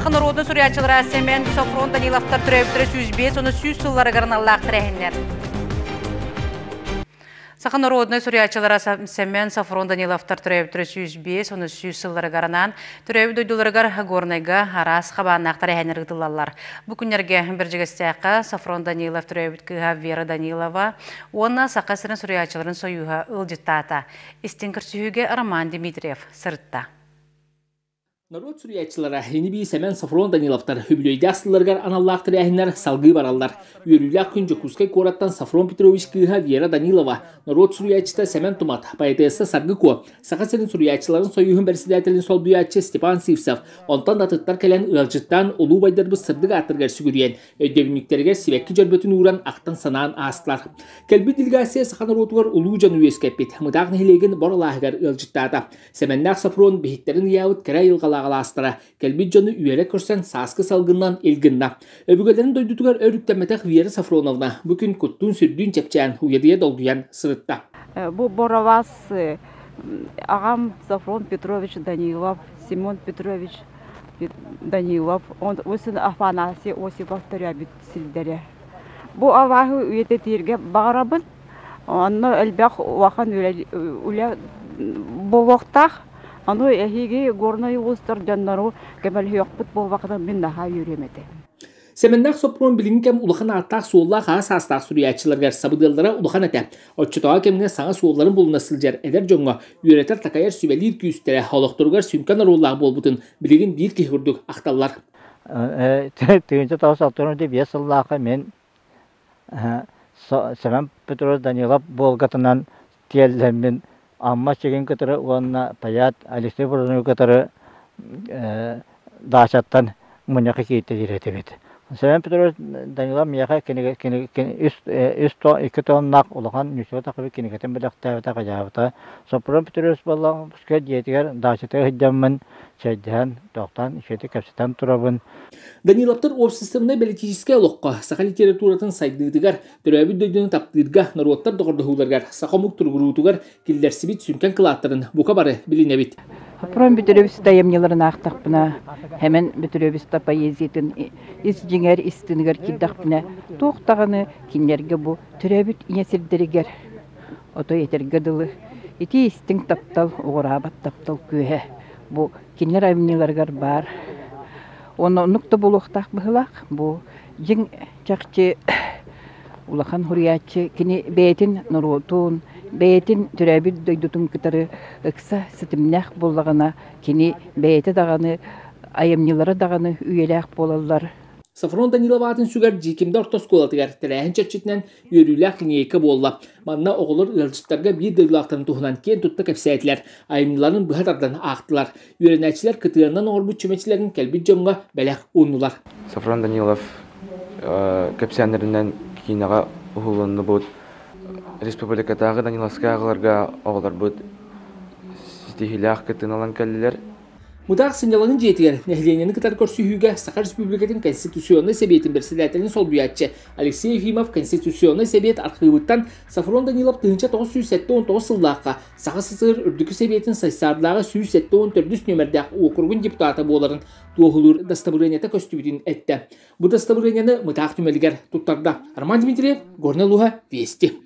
Саха норуотун суруйааччылара Сэмэн Софрон Даниловтар төрөөбүттэрэ 105 уонна 100 сылларыгар аналлаах тэрээһиннэр. Саха норуодунай суруйааччылара Сэмэн Софрон Даниловтар төрөөбүттэрэ 105 уонна 100 сылларыгар анаан төрөөбүт дойдуларыгар Горнайга араас хабааннаах тэрээһиннэр ыытыллаллар. Бу күннэргэ Бэрдьигэстээххэ Софрон Данилов төрөөбүт кыыһа Вера Данилова уонна Саха сирин суруйааччыларын сойууһа ыалдьыттаата. Истиҥ көрсүһүүгэ Роман Дмитриев сырытта. Норуот суруйааччылара ини-бии Сэмэн Софрон Даниловтар үбүлүөйдээх сылларыгар аналлаах тэрээһиннэр салгыы бараллар. Үөрүүлээх күн Дьокуускай куораттан Софрон Петрович кыыһа Вера Данилова, норуот суруйааччыта Сэмэн Тумат, поэтесса Саргы Куо, Саха сирин суруйааччыларын сойууһун бэрэссэдээтэлин солбуйааччы Степан Сивцев, онтон да атыттар кэлэн ыалдьыттаан улуу убайдарбыт сырдык ааттарыгар сүгүрүйэн, өйдөбүнньүктэригэр сибэкки дьөрбөтүн ууран ахтан-санаан аастылар. Кэлбит делегация саха норуотугар улуу дьону үөскэппит Мытаах нэһилиэгин Бор алааһыгар ыалдьыттаата. Сэмэннээх Софрон биһиктэрин ыйаабыт кэрэ айылҕалаах алаастара кэлбит дьону үөрэ көрсөн сааскы салгынынан илгиннэ. Өбүгэлэрин дойдутугар өр үктэммэтэх Вера Софроновна бу күн куттуун-сүрдүүн чэпчээн, уйадыйа долгуйан сырытта. Бу Боровас аҕам Софрон Петрович Данилов, Симон Петрович Данилов, он Афанасий Осипов төрөөбүт сирдэрэ. Бу алааһы үйэтитииргэ баҕарабын. Онно элбэх улахан үлэ буолуохтаах. Ону эһиги горнай улуустар дьоннору көмөлөһүөхпүт буолбакытын мин наһаа үөрүөм этэ. Сэмэннээх Соппуруон билиҥҥи кэм улахан ааттаах-суоллаах аҕа саастаах суруйааччыларыгар сабыдыаллара улахан этэ. Оччотооҕу кэмҥэ саҥа суолларын булуна сылдьар эдэр дьоҥҥо үөрэтэр-такайар сүбэлиир күүстэрэ олохторугар сүҥкэн оруоллаах буолбутун билигин биир киһи курдук ахталлар. 1965 сыллаахха мин Семен Петрович Данилов Волгатынан тиэллэммин Амма сирин кытары уонна поэт Алексей Воронины кытары даачаттан мунньахха кииртэлиир этибит. Семен Петрович Данилов миэхэ кинигэ үс икки тоннаах улахан ньучча тахсыбыт кинигэтин бэлэхтээбитэ, хайаабыта. Сопрун Петрович буолла дьиэтигэр даачатыгар сылдьаммын чэйдэһэн, тохтоон, үчүгэйдик кэпсэтэн турабын. Даниловтар уопсастыбаннай-бэлитиичэскэй олоххо, саха литературатын сайдыытыгар, төрөөбүт дойдуну таптыырга, норуоттар доҕордоһууларыгар, саха омук туругуруутугар киллэрсибит сүҥкэн кылааттарын бука бары билинэбит. Пром Бүтүрүбүс айымньыларын аахтахпына, Хэмэн Бүтүрүбүс да поэзиятын ис дьиҥэр ис тыныгар киирдэхпинэ, туох даҕаны кинилэргэ бу төрөөбүт ийэ сирдэригэр отой этэргэ дылы ити истиҥ таптал, уҕураабат таптал күүһэ бу кинилэр айымньыларыгар баар. Уонна оннук да буолуохтаах быһыылаах. Бу дьиҥ чахчы улахан суруйааччы кини бэйэтин норуотун, бэйэтин төрөөбүт дойдутун кытары ыкса ситимнээх буоллаҕына, кини бэйэтэ даҕаны, айымньылара даҕаны үйэлээх буолаллар. Софрон Данилов аатын сүгэр Дьиикимдэ орто оскуолатыгар тэрээһин чэрчитинэн үөрүүлээх линейка буолла. Манна оҕолор ыалдьыттарга биир дойдулаахтарын туһунан киэн тутта кэпсээтилэр, айымньыларын быһа тардан аахтылар. Үөрэнээччилэр кытыаннан оҥорбут чүмэчилэрин кэлбит дьоҥҥо бэлэх ууннулар. Софрон Данилов кэпсээннэринэн киинэҕэ уһулуннубут. Республикатааҕы Даниловскай аҕаларга оҕолорбут ситиһиилээх кыттыыны ылан кэллилэр. Мытаах сынньалаҥын дьиэтигэр нэһилиэнньэни кытары көрсүһүүгэ Саха Республикатын Конституционнай Сэбиэтин бэрэссэдээтэлин солбуйааччы Алексей Ефимов Конституционнай Сэбиэт архыыбыттан Софрон Данилов 1979 сыллаахха Саха СССР Үрдүкү Сэбиэтин Сайсаардааҕы 174 нүөмэрдээх уокуругун депутата буоларын туоһулуур дастабырыанньата көстүбүтүн эттэ. Бу дастабырыанньаны Мытаах түмэлигэр туттарда. Роман Дмитриев, Горнай улууһа, Вести.